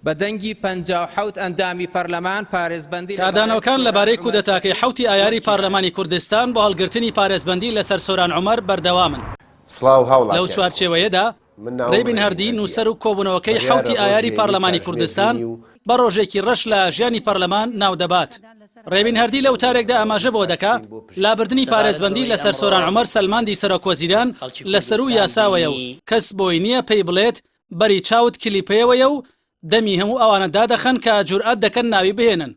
بە دەنگی 57 ئەندامی پەرلەمان پارێزبەندی لە بەڕێز کاردانەوەکان سۆران لەبارەی عومەر کودەتاکەی سەرۆک حەوتی ئایاری وەرگیرایە. پارلەمانی کوردستان بۆ هەڵگرتنی پارێزبەندی لەسەر سۆران عومەر بەردەوامن. سڵاو لەو هاوڵاتیانی چوارچێوەیەدا خۆشەویست من ناوم ڕێبین ڕێبین هەردی هەردیە نووسەر و کۆبوونەوەکەی بڕیارە حەوتی ڕۆژی ئایاری هەینی پارلەمانی کاژمێر کوردستان بینی و بە ڕۆژێکی ڕەش لە ژیانی پارلەمان ناودەبات. ڕێبین هەردی لە وتارێکدا ئاماژە بەوە دەکا، لابردنی پارێزبەندی لەسەر سۆران عومەر سەلماندی سەرۆکوەزیران لە سەروو یاساوەیە و کەس بۆی نییە پێی بڵێت بەری چاوت کلیپەیەوەیە و دەمی هەموو ئەوانە دادەخەن کە جورئەت دەکەن ناوی بهێنن.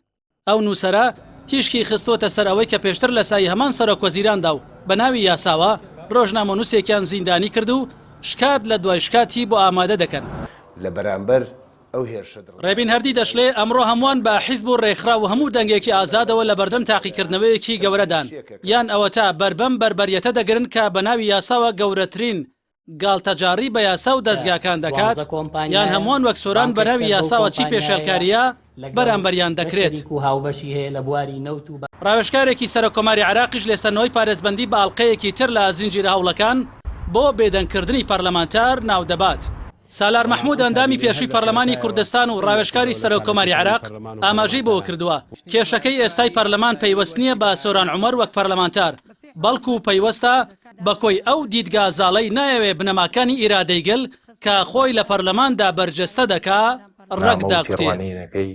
ئەو نووسەرە تیشکی خستووەتە سەر ئەوەی کە پێشتر لە سایەی هەمان سەرۆکوەزیراندا و بە ناوی یاساوە ڕۆژنامەنووسێکیان زیندانی کرد و شکات لە دوای شکاتی بۆ ئامادە دەکەن. لە بەرامبەر ئەو هێرشە دڕندانەی ڕێبین هەردی دەشلێ، ئەمڕۆ هەمووان بە حیزب و ڕێکخراو و هەموو دەنگێکی ئازادەوە لە بەردەم تاقیکردنەوەیەکی گەورەدان، یان ئەوەتا بەر بەم بەربەریەتە دەگرن کە بە ناوی یاساوە گەورەترین گاڵتەجاڕی بە یاسا و کە دەزگاکان دەکات، دوانزە یان کۆمپانیایە، هەمووان وەک سۆران بە بانکێک ناوی سەر بەو یاساوە چی کۆمپانیایەیە، پێشێلکارییە لەگەڵ بەرامبەریان دە دەکرێت. شەریک و هاوبەشی هەیە لە بواری نەوت و. ڕاوێژکارێکی سەرۆککۆماری عێراقیش لێسەندنەوەی پارێزبەندی بە ئەڵقەیەکی تر لە زنجیرە هەوڵەکان بۆ بێدەنگکردنی پەرلەمانتار ناودەبات. سالار بەڵام مەحمود ئەم ئەندامی کابینەیە هەر پێشووی لە پەرلەمانی سەرەتایەوە کوردستان و قسەی ڕاوێژکاری نەکردەوە لە سەرۆککۆماری چالاکیەکانی عێراق پەرلەمان و ئاماژەی بەوە پەرلەمانتاران. کردووە، کێشەکەی ئێستای پەرلەمان پەیوەست نییە بە سۆران عومەر وەک پەرلەمانتار، بەڵکو پەیوەستە بە کۆی ئەو دیدگا زاڵەی نایەوێ بنەماکانی ئیرادەی گەل کە خۆی لە پەرلەماندا بەرجەستە دەکا ڕەگ نامە و داکوتێ. تێڕوانینەکەی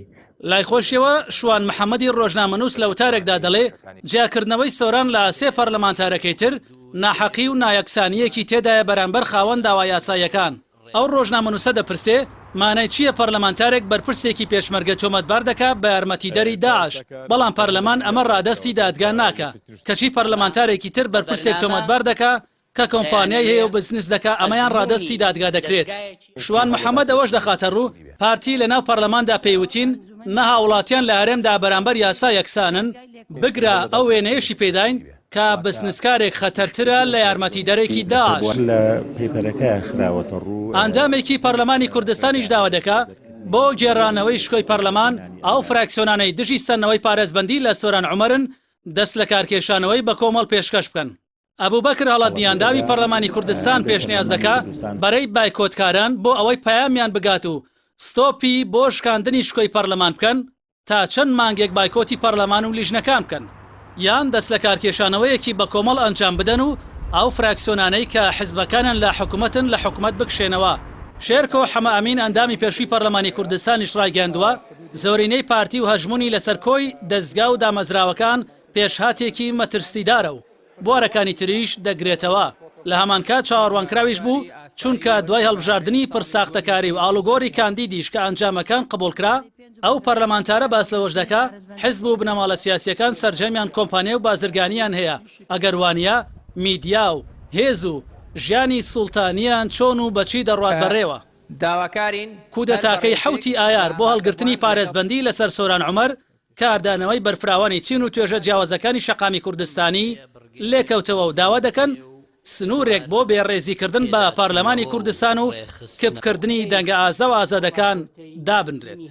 لای خۆشیەوە شوان محەمەدی ڕۆژنامەنووس لە وتارێکدا دەڵێ جیاکردنەوەی سۆران لە سێ پەرلەمانتارەکەی تر ناحەقی و نایەکسانییەکی تێدایە بەرامبەر خاوەن داوا یاساییەکان. ئەو ڕۆژنامەنووسە دەپرسێ مانای چییە پەرلەمانتارێک بەرپرسێکی پێشمەرگە تۆمەتبار دەکا بە یارمەتیدەری داعش بەڵام پەرلەمان ئەمە ڕادەستی دادگا ناکا کەچی پەرلەمانتارێکی تر بەرپرسێک تۆمەتبار دەکا کە کۆمپانیای هەیە و بزنس دەکا ئەمەیان ڕادەستی دادگا دەکرێت. شوان محەمەد ئەوەش دەخاتەڕوو، پارتی لەناو پەرلەماندا پێیوتین نە هاوڵاتیان لە هەرێمدا بەرامبەر یاسا یەکسانن، بگرە ئەو وێنەیەشی پێداین کە بزنسکارێک خەتەرترە لە یارمەتیدەرێکی داعش. ئەندامێکی پەرلەمانی کوردستانیش داوا دەکا بۆ گێڕانەوەی شکۆی پەرلەمان ئەو فراکسیۆنانەی دژی سەندنەوەی پارێزبەندی لە سۆران عومەرن دەستلەکارکێشانەوەی بەکۆمەڵ پێشکەش بکەن. ئەبوبەکر هەڵەدنی ئەندامی پەرلەمانی کوردستان پێشنیاز دەکا بەرەی بایکۆتکاران بۆ ئەوەی پەیامیان بگات و ستۆپی بۆ شکاندنی شکۆی پەرلەمان بکەن تا چەند مانگێک بایکۆتی پەرلەمان و لیژنەکان بکەن یان دەستلەکارکێشانەوەیەکی بەکۆمەڵ ئەنجام بدەن و ئەو فراکسیۆنانەی کە حزبەکانیان لە حکومەتن لە حکومەت بکشێنەوە. شێرکۆ حەمەئەمین ئەندامی پێشووی پەرلەمانی کوردستانیش ڕایگەیاندووە، زۆرینەی پارتی و هەژموونی لەسەر کۆی دەزگا و دامەزراوەکان پێشهاتێکی مەترسیدارە و بوارەکانی تریش دەگرێتەوە، لە هەمانکات چاوەڕوانکراویش بوو، چونکە دوای هەڵبژاردنی پڕ ساختەکاری و ئاڵوگۆڕی کاندیدیش کە ئەنجامەکان قبوڵکرا، ئەو پەرلەمانتارە باس لەوەش دەکا، حزب و بنەماڵە سیاسییەکان سەرجەمیان کۆمپانیا و بازرگانییان هەیە، ئەگەر وانییە میدیا و هێز و ژیانی سوڵتانییان چۆن و بەچی دەڕوات بەڕێوە؟ داواکارین هەر کودەتاکەی بەڕێزێک حەوتی لە ئایار بۆ هەڵگرتنی ئامادەبووان لەگەڵ پارێزبەندی لەسەر سۆران عومەر کاردانەوەی بەرفراوانی چین و توێژە جیاوازەکانی شەقامی کوردستانی لێکەوتەوە و داوا دەکەن سنوورێک بۆ بێڕێزیکردن بە پارلەمانی کوردستان و کپکردنی دەنگە ئازا و ئازادەکان دابنرێت.